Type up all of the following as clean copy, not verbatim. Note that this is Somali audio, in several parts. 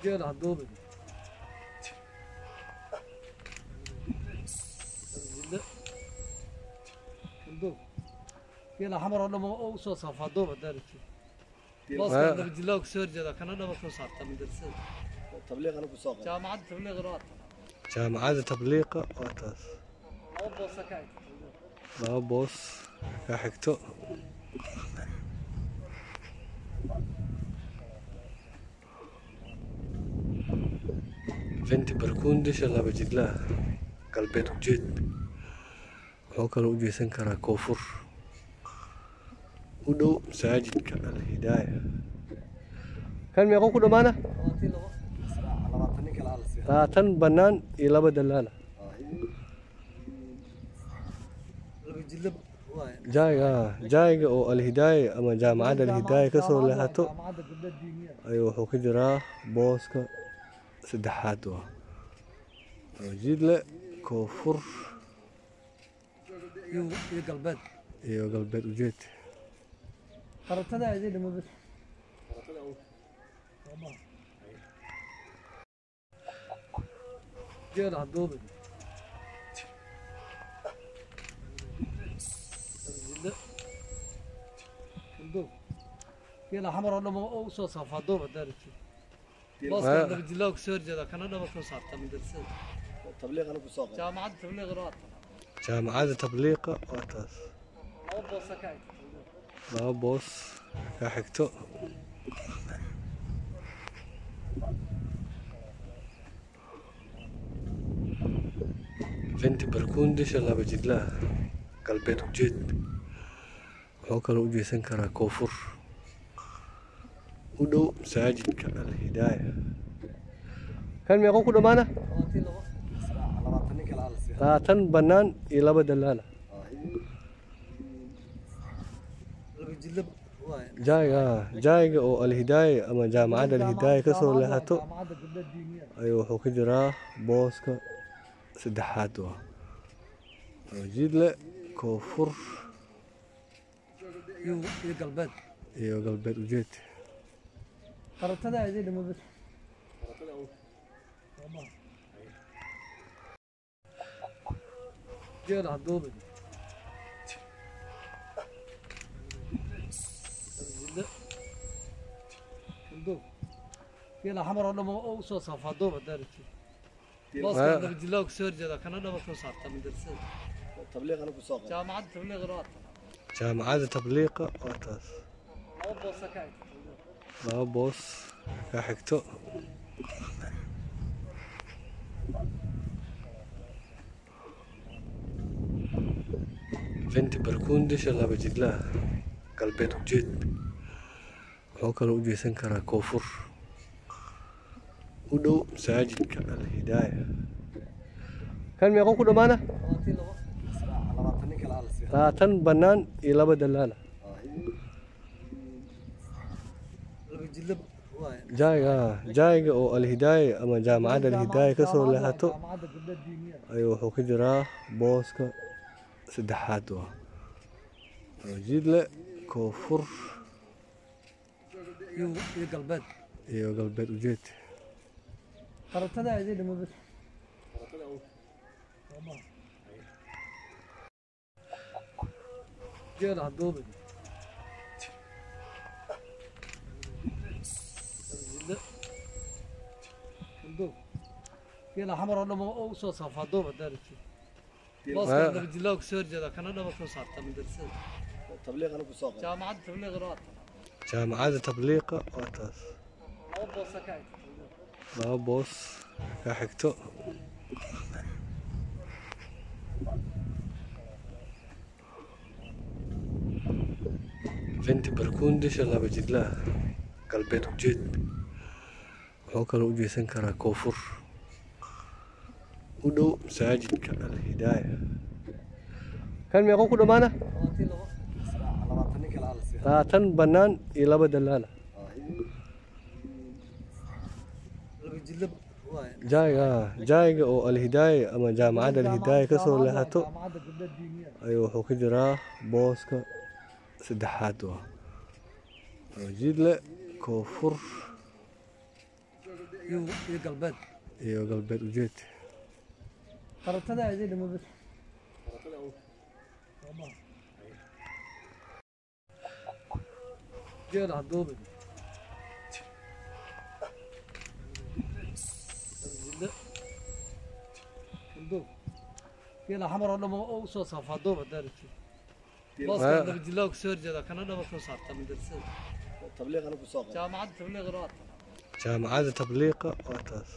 Geela haduubin. Geela xamar oo dhan oo usoo saafaa duub haddaa rabtid. Booska Dabajilaa kasoo horjeeda, kana dhaba soo saarta madrasada. Tabliiqana ku soo qor. Jaamacadda tabliiqana waa tan. Jaamacadda tabliiqa waa taas. Laba boosa ka xigta. Laba boos ka xigto. Venti barkuundisha laba jidlaa galbeed ujeed. Wuxuu kaloo u jeesan karaa koonfur, u dhow masaajidka Alhidaaya. Kan meeqo ku dhammaana? 22. 20 nin kale la siiya. 20 bannaan iyo laba dalaala. Laba jidle waaye. Jaayga oo Alhidaaya ama jaamacadda Alhidaaya kasoo leexato Jaamacadda gabdha diiniya. ayuu wuxuu ka jiraa booska saddexaad, waa jidle koonfur iyo galbeed. Iyo galbeed ujeed. Qaratada idin dhimo bas. Geela haduubin. Geela xamar oo dhan oo usoo saafaa duub haddaa rabtid. Booska Dabajilaa kasoo horjeeda, kana dhaba soo saarta madrasada. Tabliiqana ku soo qor. Jaamacadda tabliiqana waa tan. Jaamacadda tabliiqa waa taas. Laba boosa ka xigta. Laba boos ka xigto. Venti barkuundisha laba jidlaa galbeed ujeed. Wuxuu kaloo u jeesan karaa koonfur, u dhow masaajidka Alhidaaya. Kan meeqo ku dhammaana? 22. 20 nin kale la siiya. 20 bannaan iyo laba dalaala. Laba jidle waaye. Jaayga oo Alhidaaya ama jaamacadda Alhidaaya kasoo leexato Jaamacadda gabdha diiniya. ayuu wuxuu ka jiraa booska saddexaad, waa jidle koonfur iyo galbeed. Iyo galbeed ujeed. Qaratada idin dhimo bas. Geela haduubin. Geela xamar oo dhan oo usoo saafaa duub haddaa rabtid. Booska Dabajilaa kasoo horjeeda, kana dhaba soo saarta madrasada. Tabliiqana ku soo qor. Jaamacadda tabliiqana waa tan. Jaamacadda tabliiqa waa taas. Laba boosa ka xigta. Laba boos ka xigto. Venti barkuundisha laba jidlaa galbeed ujeed. Wuxuu kaloo u jeesan karaa koonfur, u dhow masaajidka Alhidaaya. Kan meeqo ku dhammaana? 22. 20 nin kale la siiya. 20 bannaan iyo laba dalaala. Laba jidle waaye. Jaayga oo Alhidaaya ama jaamacadda Alhidaaya kasoo leexato Jaamacadda gabdha diiniya. ayuu wuxuu ka jiraa booska saddexaad, waa jidle koonfur iyo galbeed. Iyo galbeed ujeed. Qaratada idin dhimo bas. Geela haduubin. Geela xamar oo dhan oo usoo saafaa duub haddaa rabtid. Booska Dabajilaa kasoo horjeeda, kana dhaba soo saarta madrasada. Tabliiqana ku soo qor. Jaamacadda tabliiqana waa tan. Jaamacadda tabliiqa waa taas. Laba boosa ka xigta. Laba boos ka xigto. Venti barkuundisha laba jidlaa galbeed ujeed. Wuxuu kaloo u jeesan karaa koonfur, u dhow masaajidka Alhidaaya. Kan meeqo ku dhammaana? 22. 20 nin kale la siiya. 20 bannaan iyo laba dalaala. Laba jidle waaye. Jaayga oo Alhidaaya ama jaamacadda Alhidaaya kasoo leexato Jaamacadda gabdha diiniya. ayuu wuxuu ka jiraa booska saddexaad, waa jidle koonfur. Iyo galbeed. Iyo galbeed ujeed. Qaratada idin dhimo bas. Geela haduubin. Geela xamar oo dhan oo u soo saafaa duub haddaa rabtid. Booska dabajilaa ku soo horjeeda kana dhabarka u saarta madrasada. Tabliiq anigu soo qabo. Jaamacadda tabliiqna waa tan. Jaamacadda tabliiqa waa taas.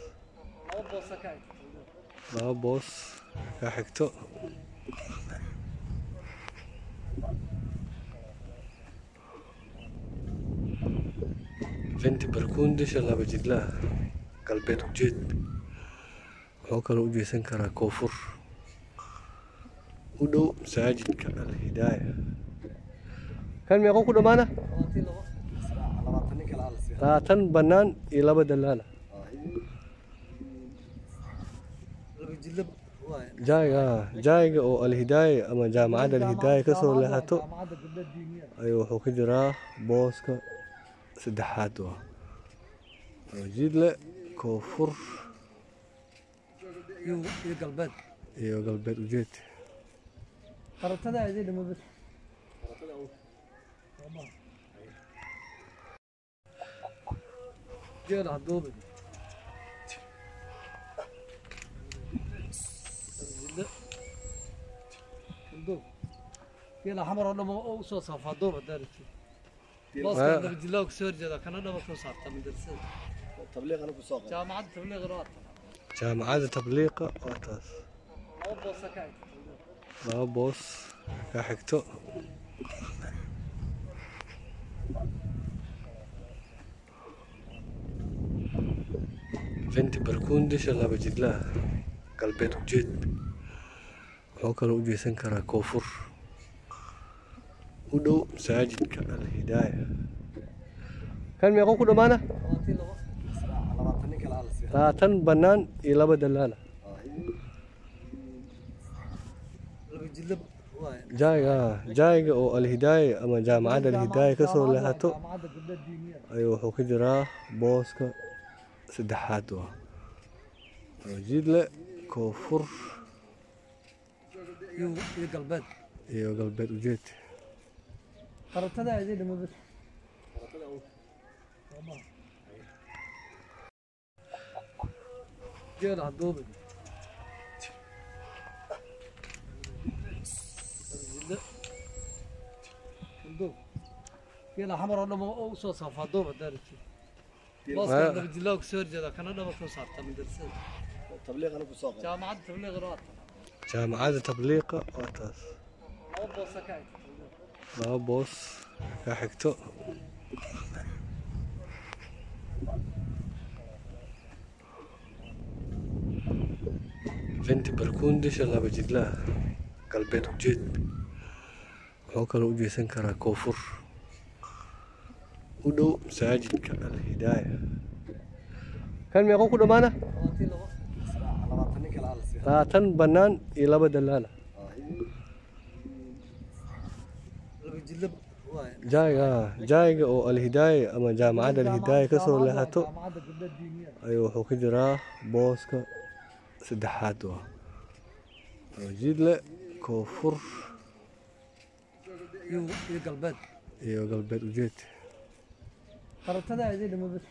Laba boos ka xigta. Laba boos ka xigto. Venti barkundisha laba jidlaha galbeed ujeed. Wuxuu kaloo u jeesan karaa koonfur, u dhow masaajidka Alhidaaya. Kan meeqo ku dhammaana? 22. 20 nin kale la sii. 20 bannaan iyo laba dalaala. Laba jidla waaye. Jaayga oo Alhidaaya ama jaamacadda Alhidaaya kasoo leexato Jaamacadda gabdha diiniya. ayuu wuxuu ka jiraa booska saddexaad, waa jidle koonfur. Iyo galbeed. Iyo galbeed ujeed. Qaratada idin dhimo bas. Geela haduubin. Geela xamar oo dhan oo u soo saafaa duub haddaa rabtid. Booska dabajilaa ku soo horjeeda kana dhabarka u saarta madrasada. Tabliiq anigu soo qabo. Jaamacadda tabliiqna waa tan. Jaamacadda tabliiqa waa taas. Laba boos ka xigta. Laba boos ka xigto. Venti barkundisha laba jidlaha galbeed ujeed. Wuxuu kaloo u jeesan karaa koonfur, u dhow masaajidka Alhidaaya. Kan meeqo ku dhammaana? 22. 20 nin kale la sii. 20 bannaan iyo laba dalaala. Laba jidla waaye. Jaayga oo Alhidaaya ama jaamacadda Alhidaaya kasoo leexato Jaamacadda gabdha diiniya. ayuu wuxuu ka jiraa booska saddexaad, waa jidle koonfur. Iyo galbeed. Iyo galbeed ujeed. Qaratada idin dhimo bas. Geela haduubin. Geela xamar oo dhan oo u soo saafaa duub haddaa rabtid. Booska dabajilaa ku soo horjeeda kana dhabarka u saarta madrasada. Tabliiq anigu soo qabo. Jaamacadda tabliiqna waa tan. Jaamacadda tabliiqa waa taas. Laba boos ka xigta. Laba boos ka xigto. Venti barkundisha laba jidlaha galbeed ujeed. Wuxuu kaloo u jeesan karaa koonfur, u dhow masaajidka Alhidaaya. Kan meeqo ku dhammaana? 22. 20 nin kale la sii. 20 bannaan iyo laba dalaala. Laba jidla waaye. Jaayga oo Alhidaaya ama jaamacadda Alhidaaya kasoo leexato Jaamacadda gabdha diiniya. ayuu wuxuu ka jiraa booska saddexaad, waa jidle koonfur. Iyo galbeed. Iyo galbeed ujeed. Qaratada idin dhimo bas.